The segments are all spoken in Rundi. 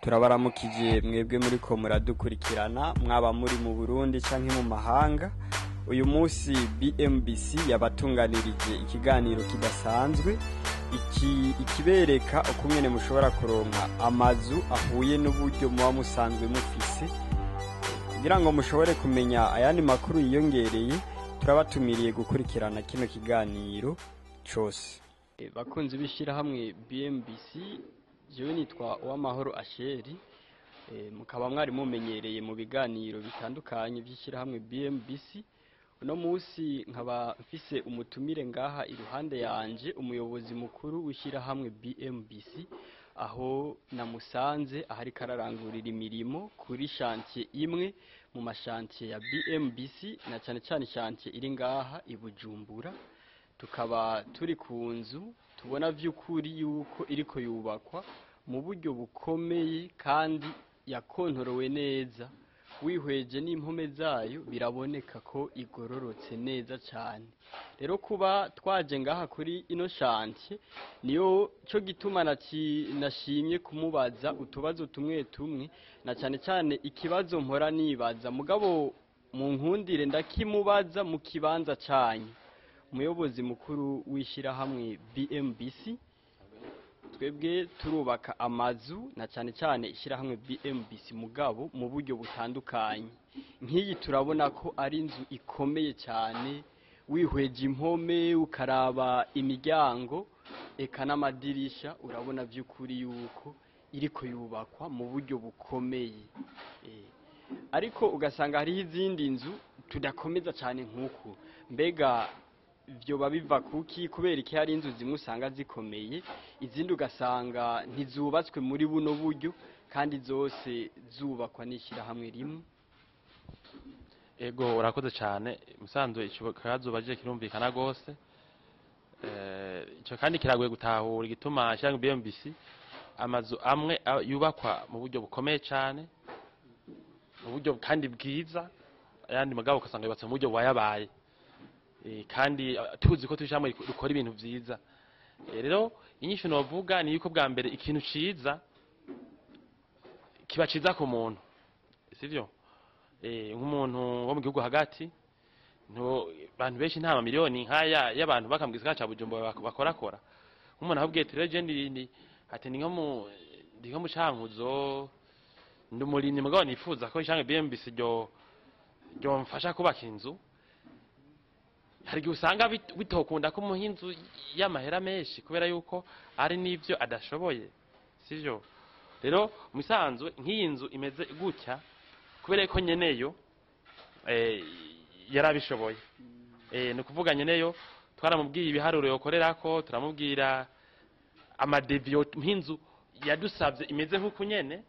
Turabaramukije mwebwe muriko muradukurikirana, mwaba muri mu Burundi canke mu mahanga. Uyu munsi BMBC yabatunganirije ikiganiro kidasanzwe, iki ikibereka ukungene mushobora kuronka amazu ahuye n'uburyo muba musanzwe mufise. Kugira ngo mushobore kumenya ayandi makuru yiyongereye, turabatumiriye gukurikirana kino kiganiro cose. Bakunzi b'ishirahamwe BMBC, jewe nitwa Uwamahoro Asheri, mukaba mwari mumenyereye mu biganiro bitandukanye by'ishirahamwe BMBC. Uno munsi nkaba mfise umutumire ngaha iruhande yanje, umuyobozi mukuru w'ishirahamwe BMBC, aho namusanze ahariko ararangurira imirimo kuri chantier imwe mu ma chantier ya BMBC, na cane cane chantier iri ngaha i Bujumbura. Tukaba turi ku nzu tubona vy'ukuri yuko iriko yubakwa mu buryo bukomeye kandi yakontorowe neza. Wihweje n'impome zayo, biraboneka ko igororotse neza cane. Rero kuba twaje ngaha kuri ino chantier, niyo co gituma nashimye kumubaza utubazo tumwe tumwe, na cane cane ikibazo mpora nibaza, mugabo mu nkundire ndakimubaza mu kibanza canyu. Umuyobozi mukuru w'ishirahamwe BMBC, twebwe turubaka amazu, na cane cane ishirahamwe BMBC, mugabo mu buryo butandukanye. Nk'iyi turabona ko ari inzu ikomeye cyane, wihweje impome, ukaraba imiryango eka n'amadirisha, urabona by'ukuri yuko iriko yubakwa mu buryo bukomeye. Ariko ugasanga hariho izindi nzu tudakomeza cyane nk'uku. Mbega vyoba biva kuki? Kubera iki hari inzu zimwe usanga zikomeye, izindi ugasanga ntizubatswe muri buno buryo, kandi zose zubakwa n'ishyirahamwe rimwe? Ego, urakoze cyane. Musanzwe ico kibazo ubajije kirumvikana rwose. Ico kandi kiragoye gutahura igituma ishyirahamwe BMBC amazu amwe yubakwa mu buryo bukomeye cyane, mu buryo kandi bwiza, ayandi mugabo ugasanga yubatse mu buryo bubayabaye. Kandi tuzi ko turi rukora ibintu vyiza. Rero inyishu novuga ni yuko bwa mbere ikintu ciza kiba ciza ku muntu, sivyo? Nk'umuntu wo mu gihugu hagati, nto bantu benshi nta mamiliyoni nk'aya y'abantu baka mu gisagara ca Bujumbura bakorakora. Nk'umuntu akubwiye ati: "Rero je ndi ati ndi nko mu Cankuzo, ndi umurimyi, mugabo nifuza ko ishyirahamwe BMBC ryomfasha kubaka inzu," hari igihe usanga bitokunda ko umuha inzu y'amahera menshi, kubera yuko ari n'ivyo adashoboye, sivyo? Rero mu isanzwe nk'iyi nzu imeze gutya, kubera ko nyeneyo yarabishoboye, ni ukuvuga nyeneyo twaramubwiye ibiharuro yokorerako, turamubwira ama devis nk'inzu yadusabye imeze nk'uku nyene,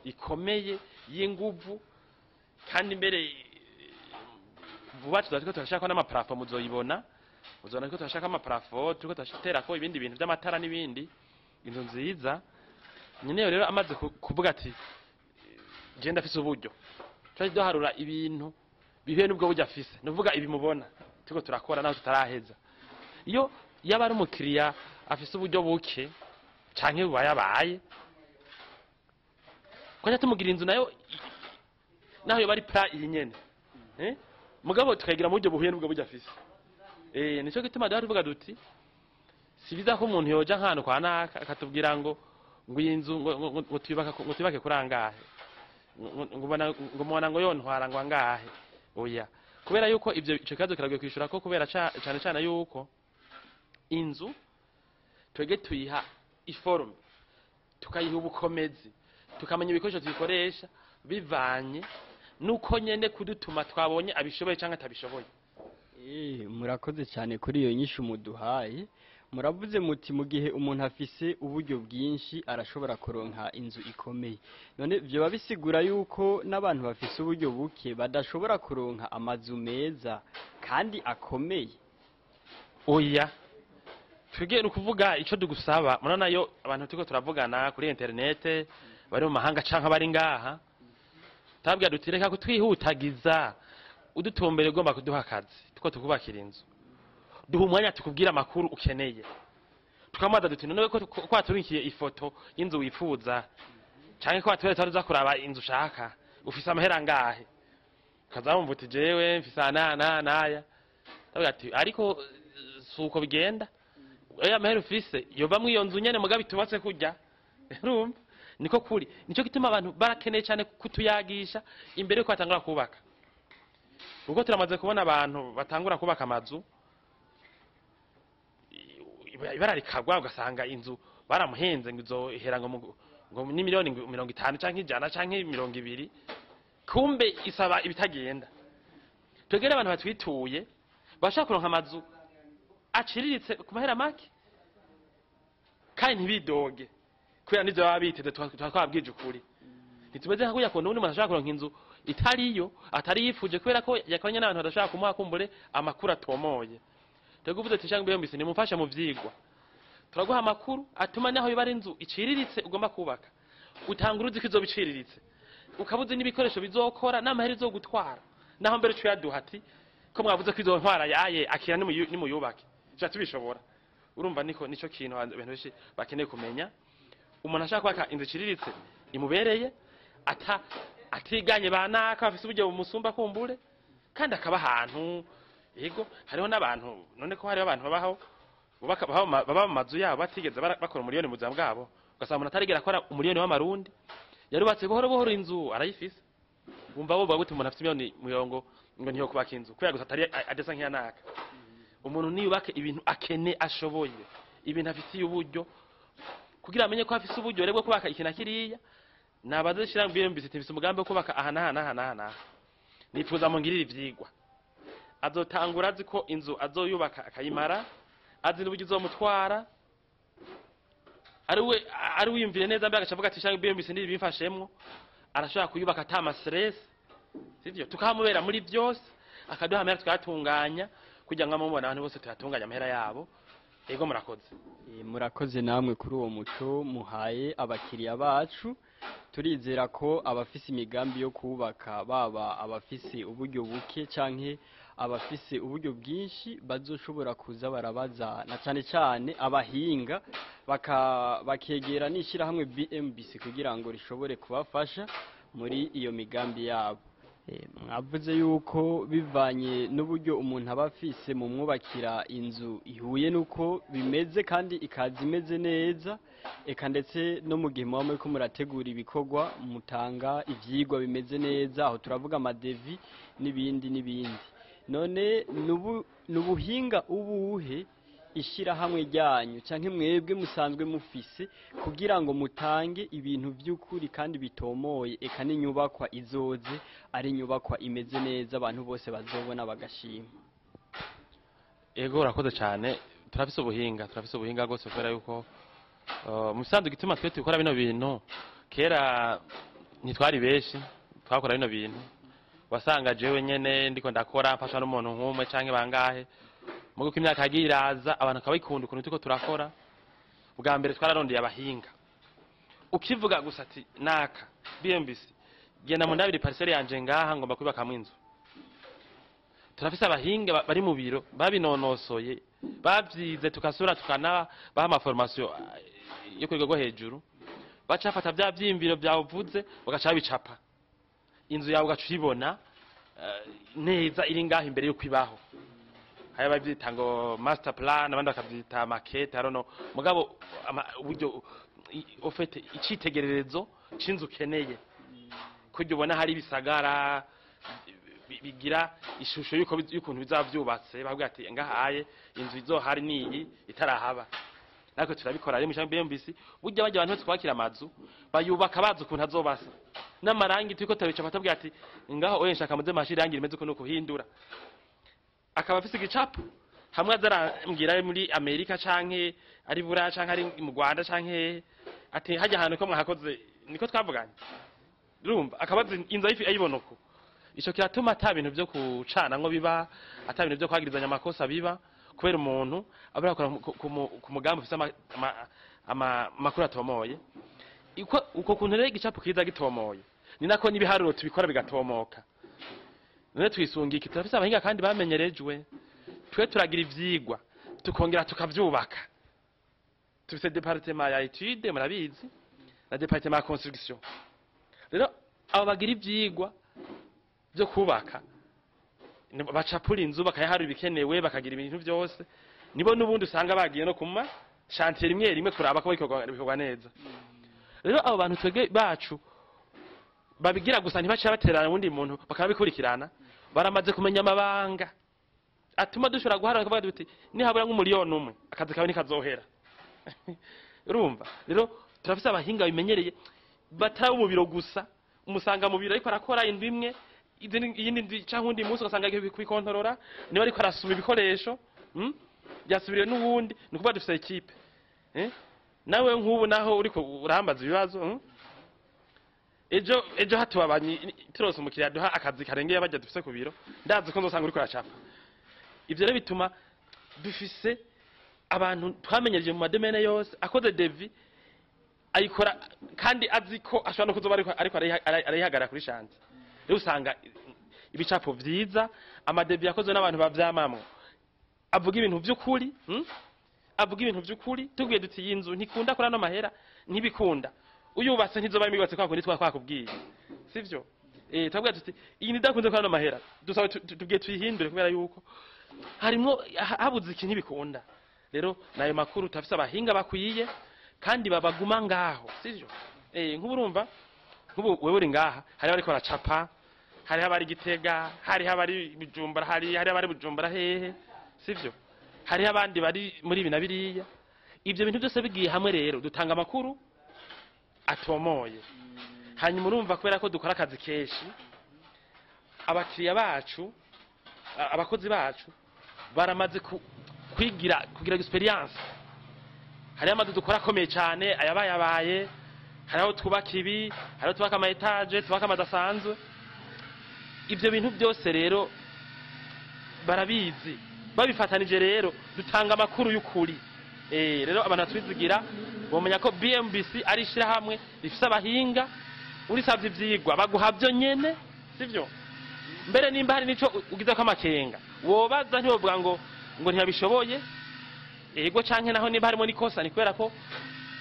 ikomeye, y'inguvu, kandi mbere vuba tuzaba turiko turashaka n'ama plafond. Muzoyibona, muzobona ko turashaka ama plafond, turiko turasiterako ibindi bintu by'amatara n'ibindi, inzu nziza. Nyeneyo rero amaze kuvuga ati: "Je ndafise uburyo," twaje duharura ibintu bihuye n'ubwo buryo afise, ni ukuvuga ibi mubona turiko turakora naho tutaraheza. Iyo yaba ari umukiriya afise uburyo buke canke bubayabaye, kwaja tumugira inzu nayo naho yoba ari plat iyi nyene, mugabo tukayigira mu buryo buhuye n'ubwo buryo afise. Nico gituma duhora tuvuga duti si biza ko umuntu yoja nk'ahantu kwa naka akatubwira ngo iyi nzu ngo tuyubake kuri angahe, ngo mubona ngo yontwara ngo angahe. Oya, kubera yuko ivyo ico kibazo kiragoye kwishura ko kubera cane cane yuko inzu twege tuyiha i forme, tukayiha ubukomezi, tukamenya ibikoresho tuyikoresha bivanye nuko nyene kudutuma twabonye abishoboye canke atabishoboye. Murakoze cyane kuri iyo nyishu muduhaye. Muravuze muti mu gihe umuntu afise uburyo bwinshi arashobora kuronka inzu ikomeye. None vyoba bisigura yuko n'abantu bafise uburyo buke badashobora kuronka amazu meza kandi akomeye? Oya, twebwe ni ukuvuga ico tugusaba, murabona yo abantu turiko turavugana kuri internet bari mu mahanga canke bari ngaha, tabwira duti: "Reka kutwihutagiza udutumbere ugomba kuduha akazi tuko tukubakira inzu. Duha umwanya tukubwira amakuru ukeneye." Tukamubaza duti: "None ko waturikiye ifoto y'inzu wifuza Canke ko batubere tuza kuraba inzu ushaka, ufise amahera angahe? Ukaza wumva uti jewe mfise aya n'aya n'aya. Ndavuga ati ariko si uko bigenda, oya, amahera ufise yovamwo iyo nzu nyene mugabo itubatse kurya. Urumva niko kuri, nico gituma abantu barakeneye cyane kutuyagisha imbere yuko batangura kubaka, kuko turamaze kubona abantu batangura kubaka amazu, ibara rikagwa, ugasanga inzu baramuhenze ngo izohera ngo ni miliyoni 50 canke 100 canke 20, kumbe isaba ibitagenda. Twegere abantu batwituye bashaka kuronka amazu aciriritse ku mahera make kandi ntibidoge, kubera nivyo baba biteze. Tuba twabwije ukuri, ntitumeze nka kurya kuntu ubundi umuntu ashobora kuronka inzu itariyo atari yifuje, kubera ko yakoranye n'abantu badashobora kumuha kumbure amakuru atomoye. Twebwe uvuze ati cyangwa mbese nimumfashe mu vyigwa, turaguha amakuru atuma naho biba ari inzu iciriritse ugomba kubaka, utanga uruzi ko izoba iciriritse, ukabuze n'ibikoresho bizokora n'amahera izogutwara, naho mbere ucuyaduha ati ko mwavuze ko izontwara yaye, akira nimuyubake tuca tubishobora. Urumva niko nico kintu abantu benshi bakeneye kumenya. Umuntu ashaka kubaka inzu iciriritse imubereye, ata atiganye banaka bafise uburyo bumusumba kumbure, kandi akaba ahantu. Yego, hariho n'abantu, none ko hariho abantu babaho bubaka, baba mu mazu yabo batigeze bakora umuriyoni mu buzima bwabo, ugasanga umuntu atarigera akora umuriyoni w'amarundi, yarubatse buhoro buhoro inzu arayifise. Wumva bovuga gute umuntu afite miliyoni mirongo ngo ntiyo kubaka inzu kubera gusa atari adasa nk'iyanaka? Umuntu niyubake ibintu akene ashoboye, ibintu afitiye uburyo, kugira amenye ko afise uburyo rero bwo kubaka iki na kiriya. Nabaze shira mbise mfise umugambi wo kubaka aha n'aha n'aha n'aha n'aha, nifuza mungirire ivyigwa. Azotangura azi ko inzu azoyubaka akayimara, azi n'uburyo izomutwara, ari we ari wiyumvire neza mbere, agaca avuga ati shanga mbise ndibimfashemwo. Arashobora kuyubaka ata ma stress, sivyo? Tukahamubera muri byose, akaduha amahera tukayatunganya, kugira ngo amubona abantu bose tuyatunganya amahera yabo. Ego, murakoze. Murakoze namwe kuri uwo muco muhaye abakiriya bacu. Turizera ko abafise imigambi yo kubaka, baba abafise uburyo buke canke abafise uburyo bwinshi, bazoshobora kuza barabaza na cane cane abahinga, bakegera n'ishyirahamwe BMBC kugira ngo rishobore kubafasha muri iyo migambi yabo. Mwavuze yuko bivanye n'uburyo umuntu aba afise mu mwubakira inzu ihuye n'uko bimeze kandi ikaza imeze neza, eka ndetse no mu gihe muba muriko murategura ibikorwa mutanga ivyigwa bimeze neza, aho turavuga ama devis n'ibindi n'ibindi. None nubuhinga ubuhe ishyirahamwe ryanyu canke mwebwe musanzwe mufise kugira ngo mutange ibintu vy'ukuri kandi bitomoye, eka n'inyubakwa izoze ari inyubakwa imeze neza, abantu bose bazobona bagashima? Ego, urakoze cyane. Turafise ubuhinga, turafise ubuhinga rwose, kubera yuko mu bisanzwe igituma twe dukora bino bintu, kera ntitwari benshi twakora bino bintu. Wasanga jewe nyene ndiko ndakora, mfashwa n'umuntu nk'umwe canke bangahe. Mugo uko imyaka yagiye iraza, abantu bakabikunda ukuntu turiko turakora. Bwa mbere twararondeye abahinga. Ukivuga gusa ati naka BMBC, genda mu ndabiri parcelle yanje ngaha, ngomba kubakamwo inzu, turafise abahinga bari mu biro babinonosoye, bavyize, tukasura tukanabaha ama formation yo ku rwego rwo hejuru. Baca bafata vya vyiyumviro vyawe uvuze, bagaca babicapa, inzu yawe ugaca uyibona neza iri ngaho imbere y'uko ibaho. Hari abavyita ngo master plan, abandi bakavyita maquette, I don't know, mugabo uburyo ufite icitegererezo c'inzu ukeneye, kurya ubona hari ibisagara bigira ishusho y'uko y'ukuntu bizaba vyubatse, bavuga ati ngahaye inzu izohari niyi itarahaba. Natwe turabikora rero mu BMBC. Burya bajya abantu bose twakira amazu bayubaka bazi ukuntu azobasa n'amarangi, turiko turabica, batubwira ati ngaho oye nshaka muze mashira irangi rimeze ukuntu kuhindura, akaba afise igicapo hamwe aza arambwira ari muri Amerika canke ari Buraya canke ari mu Rwanda canke hehe, ati hajya ahantu ko mwahakoze niko twavuganye. Urumva akabaza inzu ayibona uko. Ico kiratuma ata bintu vyo kucanamwo biba, ata bintu vyo kwagirizanya amakosa biba, kubera umuntu aba yakora ku mugambi ufise amakuru atomoye. Uko kuntu rero igicapo kiza gitomoye, ni nako n'ibiharuro tubikora bigatomoka. None twisunga iki? Turafise abahinga kandi bamenyerejwe. Twe turagira ivyigwa, tukongera tukavyubaka. Tufise département ya étude, murabizi. Na département ya construction. Rero abo bagira ivyigwa byo kubaka, bacapura inzu, bakayaharura ibikenewe, bakagira ibintu byose, nibo n'ubundi usanga bagiye no kuma chantier rimwe rimwe kuraba ko bikorwa neza. Rero abo bantu twebwe bacu babigira gusa, ntibaca baterana uwundi muntu bakabikurikirana, baramaze kumenya amabanga atuma dushobora guharura tukavuga duti nihabura nk'umuriyoni 1 akazi kawe ntikazohera. Urumva rero turafise abahinga bimenyereye, batari mu biro gusa. Umusanga mu biro ariko arakora indwi imwe, iyindi ndwi canke uwundi munsi ugasanga agiye kubikontorora, niba ariko arasuma ibikoresho, Yasubiriwe n'uwundi. Ni ukuvuga dufise équipe, eh? Nawe nk'ubu naho uriko urambaza ibibazo, Ejo ejo hatubabanye turose umukiriya duha akazi karengeye bajya dufise ku biro, ndazi ko nzosanga uriko uracapa. Ivyo rero bituma dufise abantu twamenyereje mu ma domaines yose. Akoze devis ayikora kandi azi ko ashobora no kuzoba ariko arayihagarara kuri chantier. Rero usanga ibicapo vyiza, ama devis yakozwe n'abantu bavyamamwo, avuga ibintu vy'ukuri, Avuga ibintu vy'ukuri. Tubwiye duti iyi nzu ntikunda kuri ano mahera, ntibikunda, uyubatse ntizoba yubatse kwa kundi twakubwiye, sivyo? Tubwiye tuti iyi ntidakunze kuri ano mahera, dusaba tubwiye tuyihindure kubera yuko harimwo habuze iki, ntibikunda. Rero nayo makuru, turafise abahinga bakwiye kandi babaguma ngaho, sivyo? Nk'ubu urumva, nk'ubu wewe uri ngaha, hariho ariko baracapa, hariho abari Gitega, hariho abari Bujumbura, hariho abari Bujumbura hehe, sivyo? Hariho abandi bari muri ibi na biriya. Ibyo bintu byose bigiye hamwe rero dutanga amakuru atomoye. Hanyuma urumva, kubera ko dukora akazi kenshi, abakiriya bacu, abakozi bacu baramaze kwigira, kugira expérience. Hariho amazu dukora akomeye cyane, ayabayabaye, hariho twubaka ibi, hariho twubaka ama étages, twubaka amazu asanzwe. Ibyo bintu byose rero barabizi. Babifatanije rero dutanga amakuru y'ukuri. Rero abantu batwizigira bomenya ko BMBC ari ishyirahamwe rifise abahinga. Urisavye ivyigwa baguha byo nyene, sivyo? Mbere nimba hari nico ugize ko amakenga wobaza, ntiwovuga ngo ntiyabishoboye. Ego, canke naho nimba harimo n'ikosa, ni kubera ko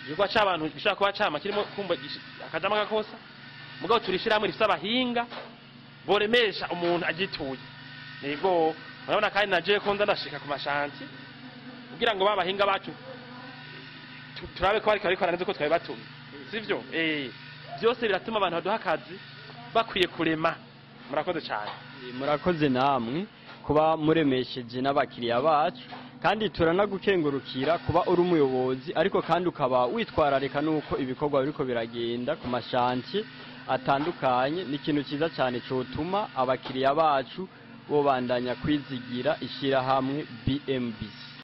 igikorwa c'abantu gishobora kuba cama kirimo kumva akajambo agakosa. Mugabo turi ishyirahamwe rifise abahinga boremesha umuntu agituye. Yego, urabona kandi naje ko nza ndashika ku ma chantiers kugira ngo babahinga bacu turabe ko bariko barikora neza uko twari batumye, sivyo? Byose biratuma abantu baduha akazi bakwiye kurema. Murakoze cyane. Murakoze namwe kuba muremesheje n'abakiriya bacu, kandi turanagukengurukira kuba uri umuyobozi ariko kandi ukaba witwararika n'uko ibikorwa biriko biragenda ku ma chantiers atandukanye. Ni ikintu cyiza cyane cotuma abakiriya bacu bobandanya kwizigira ishyirahamwe BMBC.